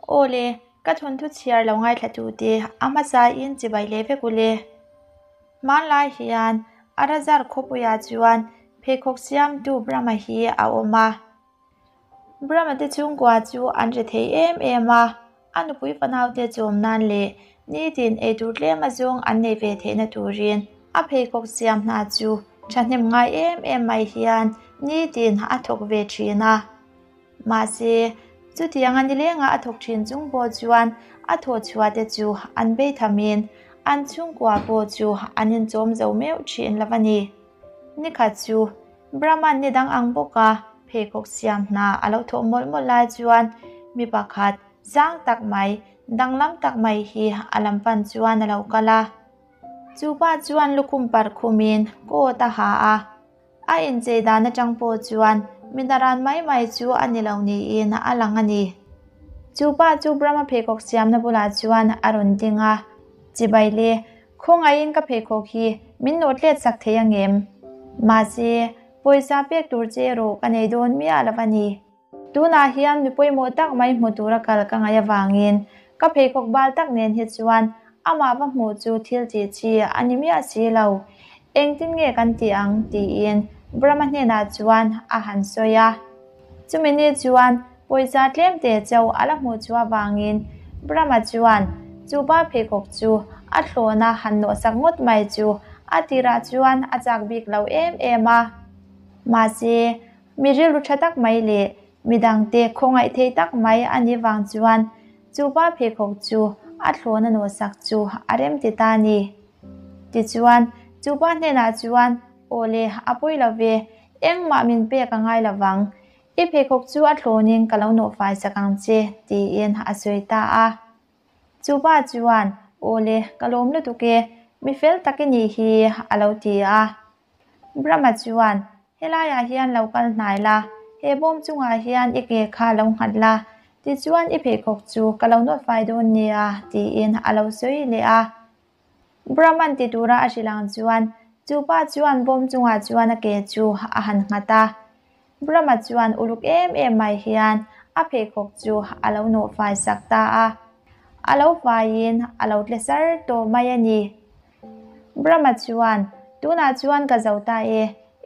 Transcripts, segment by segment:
Aw le, ka thawnthu chhiar lo ngaithla tute a hmasain chibai leh vek u le. Hmanlai hian Arazar khawpuiah chuan pheikhawk siamtu Brahma hi a awm a. Brahma te chhungkua chu an ri thei em em a, a nupui fanaute chawm nan leh nitin eitur tlem azawng an neih ve theihna turin a pheikhawk siam hna chu thahnem ngai em em mai hian nitin a thawk ve thin a. Mahse, chutianga nilengah a thawk thin chung pawh chuan a thawh chhuah te chu an bei thamin an chhungkua pawh chu an inchawm zo meuh thin lo a ni. Nikhat chu Brahman ni dang ang bawka pheikhawk siam hna a lo thawh mawlh mawlh lai chuan mi pakhat sang tak mai, danglam tak mai hi a lam pan chuan a lo kal a. Chu pa chuan lukhum parh khumin coat a ha a. A inchei dan atang pawh chuan mi naran mai mai chu a ni lo niin a lang a ni. Chu pa chu Brahma pheikhawk siamna bulah chuan a rawn ding a, Chibai le, Khawngaihin ka pheikhawk hi min nawt let sak thei angem? Mahse, pawisa pek tur che erawh ka nei dawn miah lo a ni. Tunah hian mi pawimawh tak mai hmu tura kal ka ngaih avangin ka pheikhawk bal tak nen hi chuan amah va hmuh chu thil tih chi a ni miah si lo. Engtin nge kan tih ang? tiin Brahma hnenah chuan a han sawi a. Chumi ni chuan pawisa tlem te chauh a la hmuh chu avangin Brahma chuan chu pa pheikhawk chu a thlawna han nawhsak ngawt mai chu a tirah chuan a chak bik lo em em a. Mahse, mi rilru tha tak mai leh midangte khawngaih thei tak mai a nih vang chuan chu pa pheikhawk chu a thlawna nawhsak chu a rem ti ta a ni. Tichuan, chu pa hnenah chuan, Aw le, a pawi lo ve, Engmah min pek a ngai lovang. I pheikhawk chu a thlawnin ka lo nawhfai sak ang che, tiin a sawi ta a. Chu pa chuan, Aw le, ka lawm lutuk e, mi fel tak i nih hi, a lo ti a. Brahma chuan, Helaiah hian lo kal hnai la, he bawm chungah hian i ke kha lo nghat la, tichuan i pheikhawk chu ka lo nawhfai dawn nia, tiin a lo sawi leh a. Brahman ti tura a hrilh ang chuan chu pa chuan bawm chungah chuan a ke chu a han nghat a. Brahma chuan uluk em em mai hian a pheikhawk chu a lo nawh fai sak ta a. A lo faiin a lo tle sar tawh mai a ni. Brahma chuan, Tunah chuan ka zo ta e,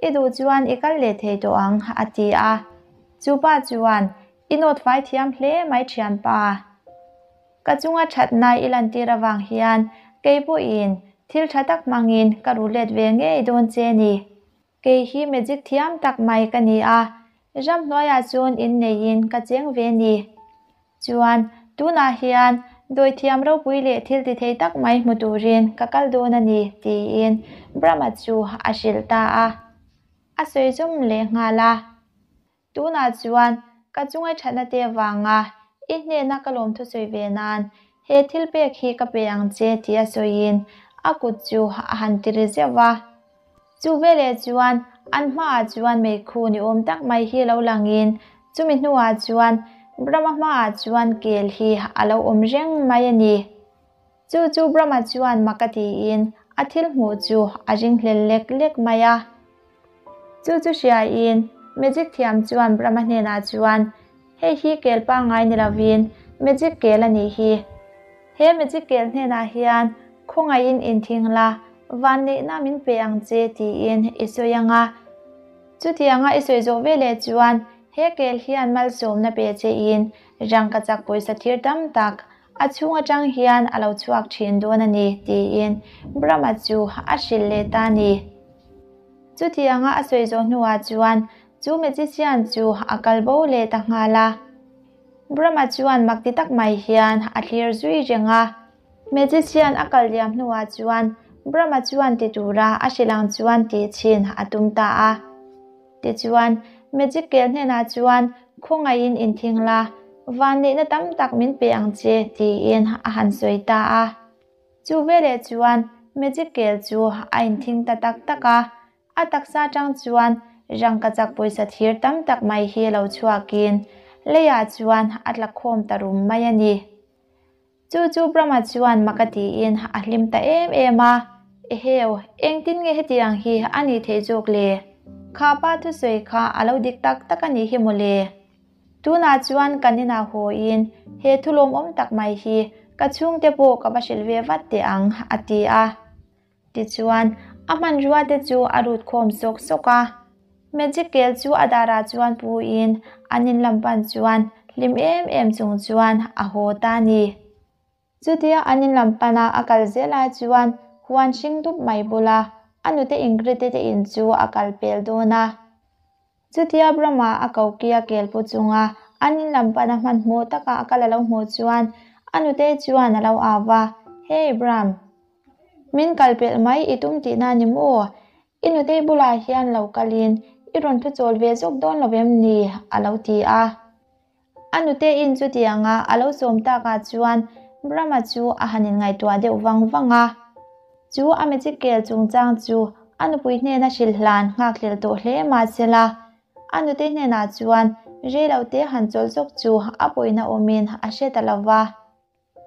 i duh chuan i kal leh thei tawh ang, a ti a. Chu pa chuan, I nawt fai thiam hle mai thianpa. Ka chunga thatna i lantir avang hian kei pawhin thil tha tak hmangin ka ru let ve ngei dawn che ni. Kei hi magic thiam tak mai ka ni a, ramhnuaiah chuan inneiin ka cheng ve ni. Chuan, tunah hian dawithiam ropui leh thil ti thei tak mai hmu turin ka kal dawn a ni, tiin Brahma chu a hrilh ta a. A sawi zawm leh nghal a. Tunah chuan ka chunga thatna te avanga i hnena ka lawmthu sawi ve nan he thil pek hi ka pe ang che tih a sawiin a kut chu a han ti ri zeuh va. Chu veleh chuan an hmaah chuan meikhu ni awm tak mai hi lo langin chumi hnuah chuan Brahma hmaah chuan kel hi a lo awm reng mai a ni. Chu chu Brahma chuan mak a tiin a thil hmuh chu a ringhlel lek lek mai a. Chu chu hriain magic thiam chuan Brahma hnenah chuan, Hei hi kel pangngai ni lovin magic kel a nih hi. He magic kel hnenah hian khawngaihin inthing la, vanneihna min pe ang che tiin i sawi ang a. Chutianga i sawi zawh veleh chuan he kel hian malsawmna pe chein rangkachak pawisa thir tam tak A chhung atang hian a lo chhuak thin dawn a ni, tiin Brahma chu a hrilh leh ta a ni. Chutianga a sawi zawh hnuah chuan chu magician chu a kal bo leh ta nghal a. Brahma chuan mak ti tak mai hian a thlir zui reng a. Magician a kal liam hnuah chuan Brahma chuan ti tura a hrilh ang chuan tih chhin a tum ta a. Tichuan, Magic kel hnenah chuan khawngaihin inthing la, vanneihna tam tak min pe ang che, tiin a han sawi ta a. Chu veleh chuan Magic kel chu a inthing ta tak tak a, a taksa atang chuan rangkachak pawisa thir tam tak mai hi lo chhuakin leiah chuan a tla khawm ta rum mai a ni. Chu chu Brahma chuan mak a tiin a hlim ta em em a, Eheu, engtin nge hetiang hi a nih theih zawk le? Kha pa thusawi kha a lo dik tak tak a nih hi maw le? Tunah chuan kan inah haw in he thu lawmawm tak mai hi ka chhungte pawh ka va hrilh ve vat teh ang, a ti a. Tichuan, a hmanrua te chu a rut khawm sawk sawk a. Magic kel chu a darah chuan pu in an in lam pan chuan hlim em em chung chuan a haw ta a ni. Chutia an in lam pana a kal zel ai chuan huan hring dup mai bula a nute Ingrid-i te in chu a kal pel dawn a. Chutia Brahma a koki a kel pu chunga an in lam pana hmanhmawh taka a kal a lo hmuh chuan a nute chuan a lo au va, Hey Brahm! Min kal pelh mai i tum tihna ni maw? I nutei bulah hian lo kalin i rawn thu chawl ve zawk dawn lo em ni? a lo ti a. A nuteiin chutianga a lo sawm takah chuan Brahma chu a han inngaihtuah deuh vang vang a. Chu a magic kel chungchang chu a nupui hnena hrilh hlan nghakhlel tawh hle mah sela, a nutei hnenah chuan reilote han chawlh zawk chu a pawina awmin a hre ta lo va.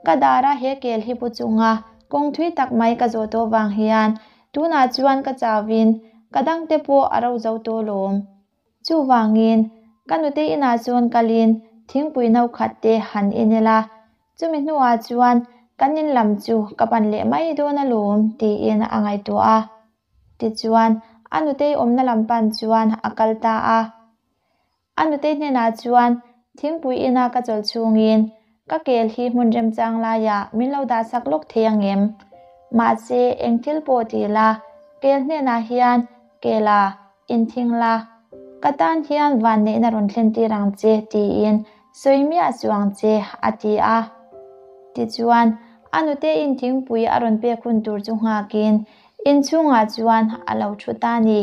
Ka dara he kel hi pu chunga kawng thui tak mai ka zawh tawh vang hian tunah chuan ka chauhin ka dangte pawh a ro zo tawh lawm. Chuvangin, ka nute inah chuan kalin thingpui no khat te han en ila, chumi hnuah chuan kan in lam chu ka pan leh mai dawn alawm tiin a ngaihtuah a. Tichuan, a nutei awmna lam pan chuan a kal ta a. A nutei hnenah chuan thingpui ina ka chawlh chhungin ka kel hi hmun remchang laiah min lo dahsak lawk thei ang em? Mahse, eng thil pawh ti la, kel hnenah hian kela inthing la, ka tan hian vanneihna rawn thlen tir ang che tiin sawi miah suh ang che, a ti a. Tichuan, a nuteiin thingpui a rawn pek hun tur chu nghakin inchhungah chuan a lo thu ta a ni.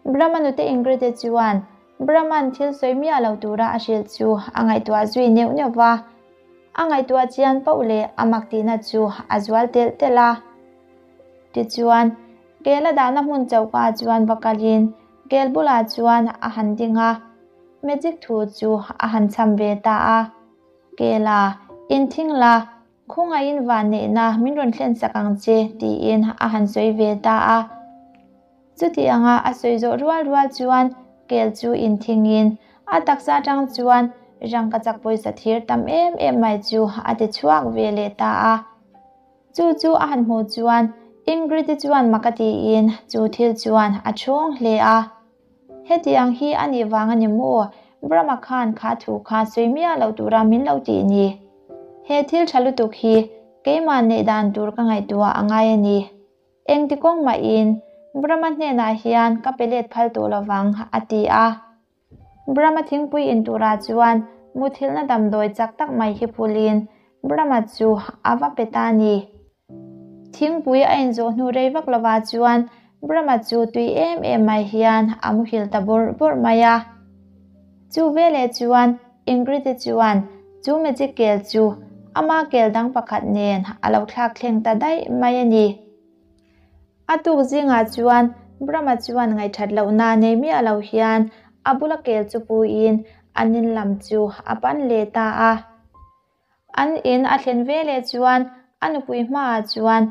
Brahma nute Ingrid-e chuan Brahman thil sawi miah lo tura a hrilh chu a ngaihtuah zui neuh neuh va. A ngaihtuah chian poh leh a mak tihna chu a zual telh telh a. Tichuan, kel a dahna hmun choka chuan va kalin kel bulah chuan a han ding a, magic thu chu a han cham ve ta a. Kela, inthing la, Khawngaihin vanneihna min rawn thlen sak ang che, tiin a han sawi ve ta a. Chuti anga a sawi zawh rual rual chuan kel chu inthingin a taksa atang chuan rangkachak pawisa thir tam em em mai chu a ti chhuak ve leh ta a. Chu chu a han hmuh chuan Ingrid-i chuan mak a tiin chu thil chuan a chhawng hle a. Hetiang hi a nih vang a ni maw? Brahma khan kha thu kha sawi miah loh tura min lo tih ni. He thil tha lutuk hi keimah neih dan tur ka ngaihtuah a ngai a ni. Engti kawng mahin Brahma hnenah hian ka pe let phal tawh lovang, a ti a. Brahma thingpui in turah chuan muthilhna damdawi chak tak mai hi phulin Brahma chu a va pe ta a ni. Thingpui a inzawh hnu rei vak lovah chuan Brahma chu tui em em mai hian a muhil ta bawrh bawrh mai a. Chu veleh chuan Ingrid-i chuan chu magic kel chu ama kel dang pakhat nen a lo thlak thleng ta daih mai a ni. A tuk zingah chuan Brahma chuan ngaihthat lohna nei miah lo hian a bula kel chu puiin an in lam chu a pan leh ta a. An in a thlen ve leh chuan a nupui hmaah chuan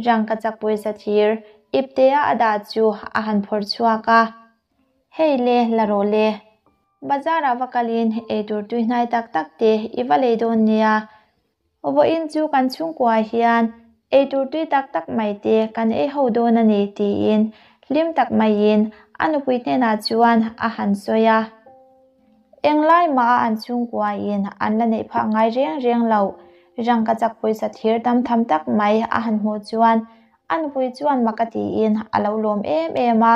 rangkachak pawisa thir iptea a dah chu a han phawrh chhuak a, Hei le, la rawh le. Bazar-ah va kalin eitur tuihnai tak tak te i va lei dawn nia. Vawiin chu kan chhungkuaah hian eitur tui tak tak mai te kan ei ho dawn a ni tiin hlim tak maiin a nupui hnenah chuan a han sawi a. Englai mah a an chhungkuain an la neih phah ngai reng reng lo. Rangkachak pawisa thir tam tham tak mai a han hmuh chuan a nupui chuan mak a tiin a lo lawm em em a.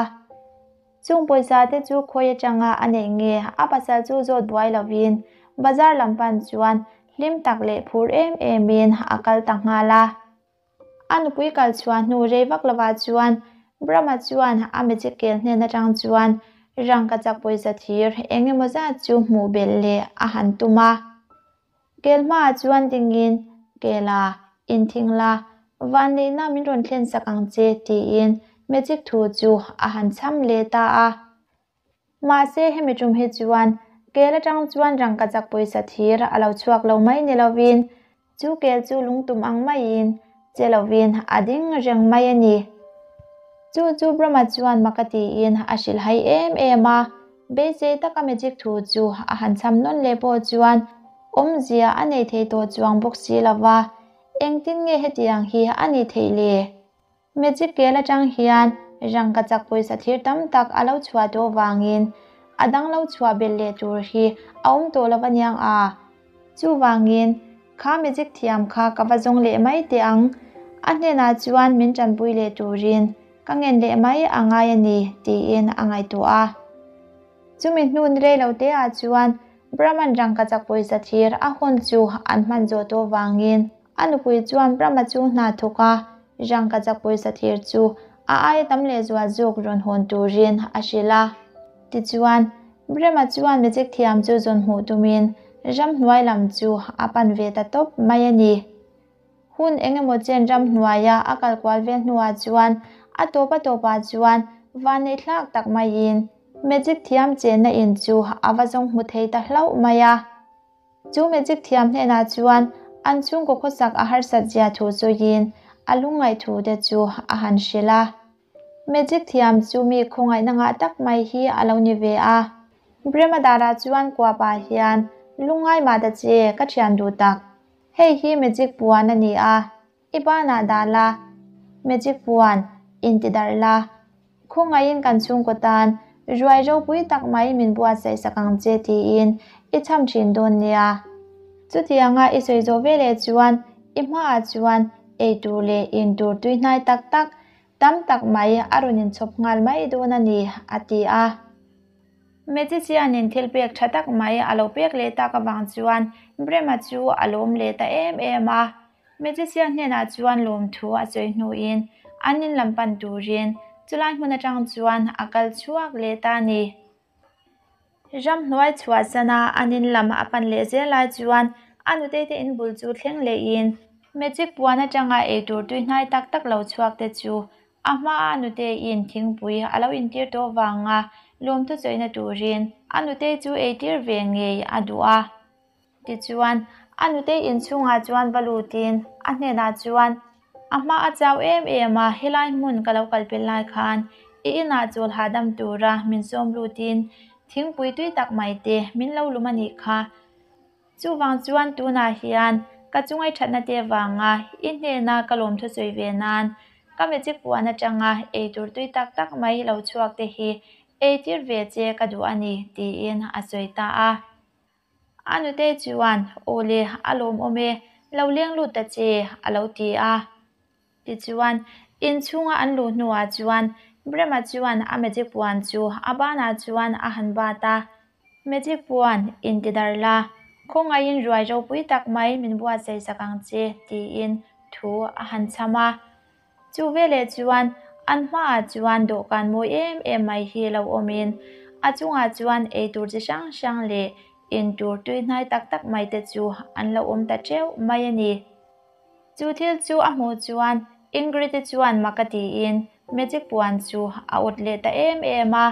Chung pawisa te chu khawi atanga a neih nge a pasal chu zawt buai lovin bazar lam pan chuan hlim tak leh phur em emin a kal ta nghal a. A nupui kal chhuah hnu rei vak lovah chuan Brahma chuan a magic kel hnen atang chuan rangkachak pawisa thir eng emaw zat chu hmuh belh leh a han tum a. Kel hmaah chuan dingin, Kela, inthing la, vanneihna min rawn thlen sak ang che tiin magic thu chu a han chham leh ta a. Mahse hemi tum hi chuan kel atang chuan rangkachak pawisa thir a lo chhuak lo mai ni lovin chu kel chu lungtum ang maiin che lovin a ding reng mai a ni. Chu chu Brahma chuan mak a tiin a hrilhhai em em a. Beisei taka magic thu chu a han cham nawn leh pawh chuan awmzia a nei thei tawh chuang bawk si lo va, engtin nge hetiang hi a nih theih le? Magic kel atang hian rangkachak pawisa thir tam tak a lo chhuah tawh vangin a dang lo chhuah belh leh tur hi a awm tawh lo aniang a. Chuvangin, kha magic thiam kha ka va zawng leh mai teh ang, a hnenah chuan min tanpui leh turin ka ngen leh mai a ngai a ni, tiin a ngaihtuah a. Chumi hnu ni rei lo teah chuan Brahman rangkachak pawisa thir a hawn chu an hman zawh tawh vangin a nupui chuan Brahma chu hna thawk a, rangkachak pawisa thir chu a aia tam lehzual zawk rawn hawn turin a hrilh a. Tichuan, Brahma chuan magic thiam chu zawn hmuh tumin ramhnuai lam chu a pan ve ta tawp mai a ni. Hun eng emaw chen ramhnuaia a kal kual vel hnuah chuan a tawp a tawpah chuan vanneih thlak tak maiin magic thiam chenna in chu a va zawng hmu thei ta hlauh mai a. Chu magic thiam hnenah chuan an chhungkaw khawsak a harsat zia thu sawiin a lungngaih thu te chu a han hrilh a. Magic thiam chu mi khawngaihna ngah tak mai hi a lo ni ve a. Brema darah chuan kuapah hian lungngai mah ta che ka thian duh tak. Hei hi magic puan a ni a, i banah dah la, magic puan intidarh la, khawngaihin kan chhungkaw tan ruai ropui tak mai min buatsaih sak ang che tiin i cham thin dawn nia. Chutianga i sawi zawh veleh chuan i hmaah chuan eitur leh intur tuihnai tak tak tam tak mai a rawn inchhawp nghal mai dawn a ni, a ti a. Magician-in thil pek tha tak mai a lo pek leh tak avang chuan Brema chu a lawm leh ta em em a. Magician hnenah chuan lawmthu a sawi hnuin an in lam pan turin chulai hmun atang chuan a kal chhuak leh ta a ni. Ramhnuai chhuahsana an in lam a pan leh zel lai chuan a nutei te in bul chu thleng lehin magic puan atanga eitur tuihnai tak tak lo chhuak te chu A hmaa a nuteiin thingpui a lo intir tawh vanga lawmthu chawihna turin a nutei chu eitir ve ngei a duh a. Tichuan, a nutei inchhungah chuan va lutin a hnenah chuan, A hma a chau em em a, helai hmun ka lo kal pel lai khan i inah chawl hahdam tura min sawm lutin thingpui tui tak mai te min lo lum a nih kha. Chuvang chuan tunah hian ka chungai thatna te vanga i hnena ka lawmthu sawi ve nan ka magic puan atanga eitur tui tak tak mai lo chhuak te hi eitir ve che ka duh a ni tiin a sawi ta a. A nute chuan aw le a lawmawm e, lo leng lut ta che a lo ti a. Tichuan, inchhunga an luh hnuah chuan Brema chuan a magic puan chu a banah chuan a han bat a, Magic puan, intidarh la, khawngaihin ruai ropui tak mai min buatsaih sak ang che, tiin thu a han chham a. Chu veleh chuan an hmaah chuan dawhkan mawi em em mai hi lo awmin a chungah chuan eitur chi hrang hrang leh intur tuihnai tak tak mai te chu an lo awm ta teuh mai a ni. Chu thil chu a hmuh chuan Ingrid-i chuan mak a tiin magic puan chu a awt leh ta em em a.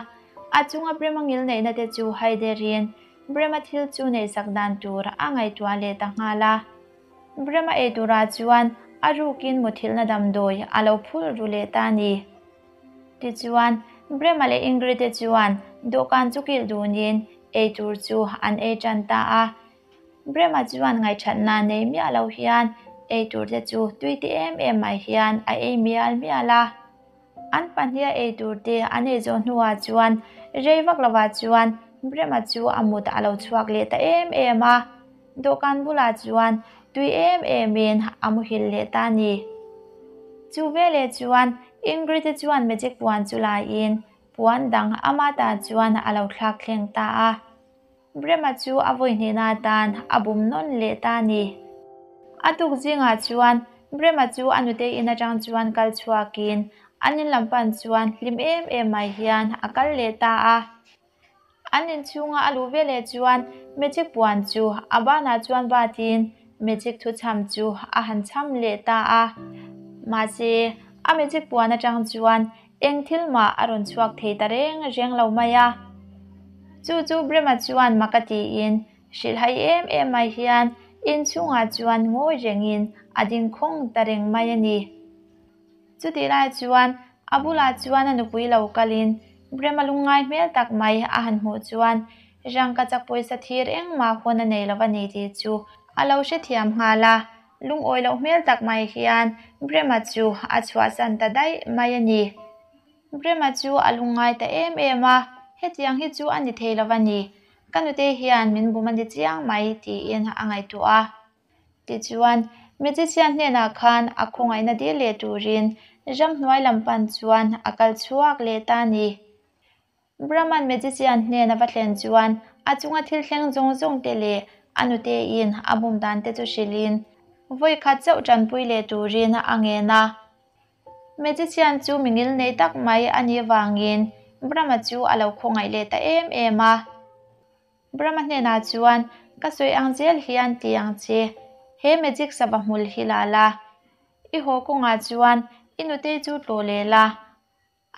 A chunga Brema ngilneihna te chu haiderin Brema thil chu neihsak dan tur a ngaihtuah leh ta nghal a. Brema ei turah chuan a rukin muthilhna damdawi a lo phul ru leh ta a ni. Tichuan, Brema leh Ingrid-i chuan dawhkan chu kilh dunin ei tur chu an ei tan ta a. Brema chuan ngaihthatna nei miah lo hian ei tur te chu tui ti em em mai hian a ei mial mial a. An pahniha ei tur te an ei zawh hnuah chuan rei vak lovah chuan Brema chu a mut a lo chhuak leh ta em em a. Dawhkan bulah chuan tui em emin a muhil leh ta a ni. Chu veleh chuan Ingrid-i chuan magic puan chu laiin puan dang ama ta chuan a lo thlak thleng ta a. Brema chu a vawi hnehna atan a bum nawn leh ta a ni. A tuk zingah chuan Brema chu a nutei in atang chuan kal chhuakin an in lam pan chuan hlim em em mai hian a kal leh ta a. An inchhunga a luh veleh chuan magic puan chu a banah chuan batin magic thuchham chu a han chham leh ta a. Mahse, a magic puan atang chuan Eng thil mah a rawn chhuak thei ta reng reng lo mai a. Chu chu Brema chuan mak a tiin hrilhhai em em mai hian inchhungah chuan ngawi rengin a ding khawng ta reng mai a ni. Chutih lai chuan a bulah chuan a nupui lo kalin Brema lungngai hmel tak mai a han hmuh chuan rangkachak pawisa thir engmah hawn a nei lo a ni tih chu a lo hrethiam nghal a. Lungawi loh hmel tak mai hian Brema chu a chhuahsan ta daih mai a ni. Brema chu a lungngai ta em em a, hetiang hi chu a ni thei lo a ni, ka nute hian min bum a ni chiang mai tiin a ngaihtuah a. Tichuan, magician hnenah khan a khawngaihna dil leh turin ramhnuai lam pan chuan a kal chhuak leh ta a ni. Brahman magician hnen a va thlen chuan a chunga thil thleng zawng zawng te leh a nuteiin a bum dan te chu hrilhin vawi khat chauh tanpui leh turin a ngen a. Magician chu mi ngil nei tak mai a nih vangin Brahma chu a lo khawngaih leh ta em em a. Brahma hnenah chuan, Ka sawi ang zel hian ti ang che, he magic sava hmul hi la la. I haw kawngah chuan i nutei chu tlawh leh la.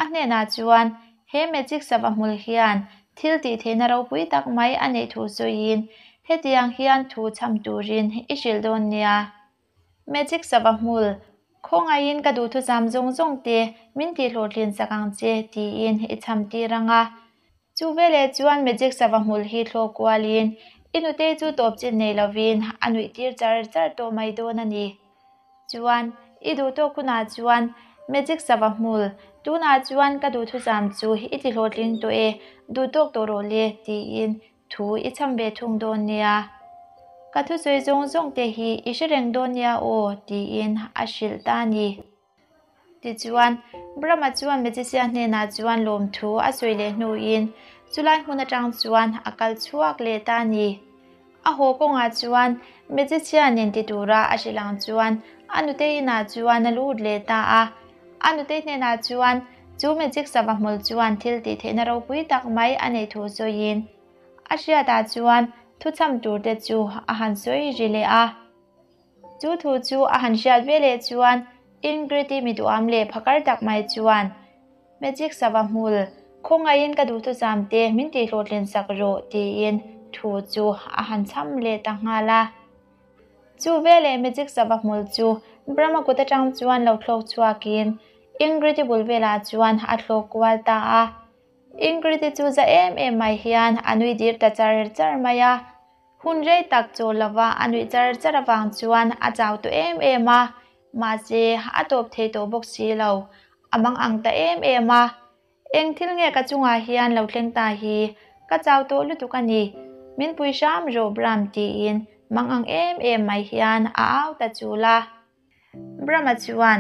A hnenah chuan, He magic sava hmul hian thil tih theihna ropui tak mai a neih thu sawiin hetiang hian thu chham turin i hrilh dawn nia. Magic sava hmul, khawngaihin ka duhthusam zawng zawng te min tihhlawhtlin sak ang che tiin i chham tir ang a. Chu veleh chuan magic sava hmul hi thlawk kualin i nutei chu tawp chin nei lovin a nuih tir char char tawh mai dawn a ni. Chuan, i duh tawk hunah chuan magic sava hmul, tunah chuan ka duhthusam chu i tihlawhtling tawh e, duh tawk tawh rawh le tiin Thu i cham ve thung dawn nia. Ka thusawi zawng zawng te hi i hre reng dawn nia aw, tiin a hrilh ta a ni. Tichuan, Brahma chuan magician hnenah chuan lawmthu a sawi leh hnuin chulai hmun atang chuan a kal chhuak leh ta a ni. A haw kawngah chuan magician in ti tura a hrilh ang chuan a nutei inah chuan a lut leh ta a. A nutei hnenah chuan Chu magic sava hmul chuan thil tih theihna ropui tak mai a neih thu sawiin a hriatah chuan thuchham turte chu a han sawi ri leh a. Chu thu chu a han hriat ve leh chuan Ingrid-i mi duham leh phakar tak mai chuan magic sava hmul khawngaihin ka duhthusam te min tihhlawhtlin sak rawh tiin thu chu a han chham leh ta nghal a. Chu veleh magic sava hmul chu Brahma kut atang chuan lo thlawk chhuakin Ingrid-i bul velah chuan a thlawk kual ta a. Ingrid-i chu za em em mai hian a nui dir ta char char mai a. Hun rei tak chawl lova a nuih char char avang chuan a chau tawh em em a, mahse a tawp thei tawh bawk si lo, a mang ang ta em em a. Eng thil nge ka chungah hian lo thleng ta hi? Ka chau tawh lutuk a ni. Min pui hram rawh Bram tiin mang ang em em mai hian a au ta chul a. Brama chuan,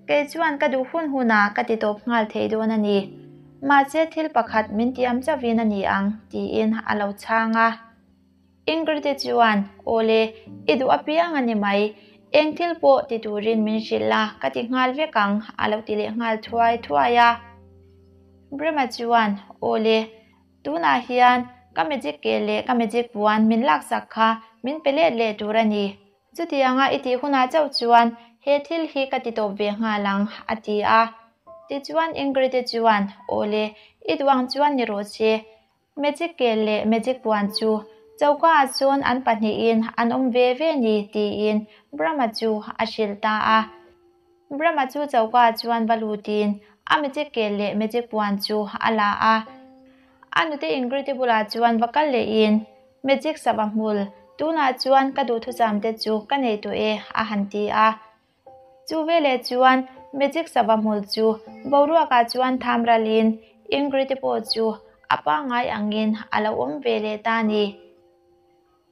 Kei chuan ka duh hun hunah ka ti tawp nghal thei dawn a ni. Mahse thil pakhat min tiam chauhin a ni ang tiin a lo chhang a. Ingrid-i chuan, Awle, i duh apiang a ni mai. Eng thil pawh ti turin min hrilh a, ka ti nghal vek ang, a lo ti leh nghal thuai thuai a. Brema chuan, Awle, tunah hian ka magic ke leh ka magic puan min laksak kha min pe let leh tur a ni. Chutianga i tih hunah chauh chuan he thil hi ka ti tawp ve nghal ang, a ti a. Tichuan Ingrid-i chuan, Awle, i duh ang chuan ni rawh se. Magic kel leh magic puan chu choka ah chuan an pahnihin an awm ve ve ni tiin Brahma chu a hrilh ta a. Brahma chu choka ah chuan va lutin a magic kel leh magic puan chu a la a. A nute Ingrid-i bulah chuan va kal lehin magic sava hmul, tunah chuan ka duhthusam te chu ka nei tawh e a han ti a. Chu veleh chuan magic sava hmul chu boruakah chuan tham ralin Ingrid-i pawh chu a pangngai angin a lo awm ve leh ta a ni.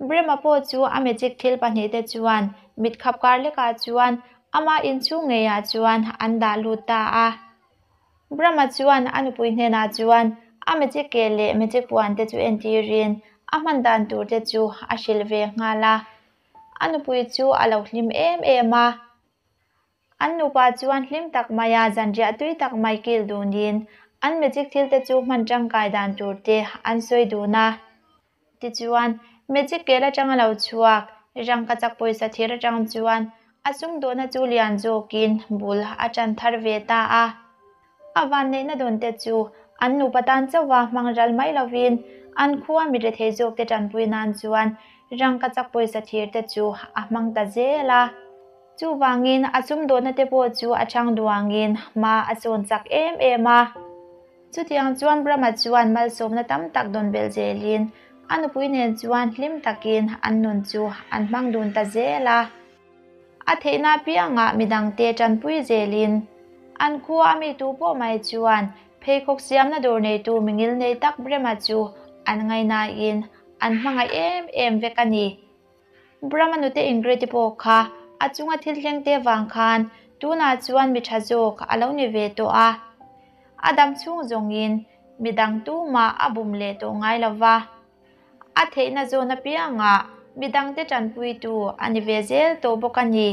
Brema pawh chu a magic thil pahnihte chuan mit khap kar lekah chuan ama inchhung ngeiah chuan an dah lut ta a. Brahma chuan a nupui hnenah chuan a magic ke leh magic puan te chu entirin a hman dan tur te chu a hrilh ve nghal a. A nupui chu a lo hlim em em a. An nupa chuan hlim tak maia zanriah tui tak mai kil dunin an magic thil te chu hman tangkai dan tur te an sawi dun a. Tichuan, magic kel atanga lo chhuak, rangkachak pawisa thir atang chuan a sumdawhna chu lian zawkin bul a tan thar ve ta a. A vanneihna dawn te chu an nupa tan chauha hmang ral mai lovin an khua mi rethei zawkte tanpui nan chuan rangkachak pawisa thir te chu a hmang ta zel a. Chuvangin a sumdawhna te pawh chu a chhang duangin hma a sawn chak em em a. Chutiang chuan Brahma chuan malsawmna tam tak dawn belh zelin a nupui nen chuan hlim takin an nun chu an hmang dun ta zel a. A theihna apiangah midangte tanpui zelin an khua a mi tu pawh mai chuan pheikhawk siamna dawr neitu mingil nei tak Brahma chu an ngaihnain an hmangaih em em vek a ni. Brahma nute Ingrid-i pawh kha a chunga thil thleng te vang khan tunah chuan mi tha zawk a lo ni ve tawh a. A dam chhung zawngin midang tumah a bum leh tawh ngai lo va. A theihna zawn apiangah midangte tanpuitu a ni ve zel tawh bawk a ni.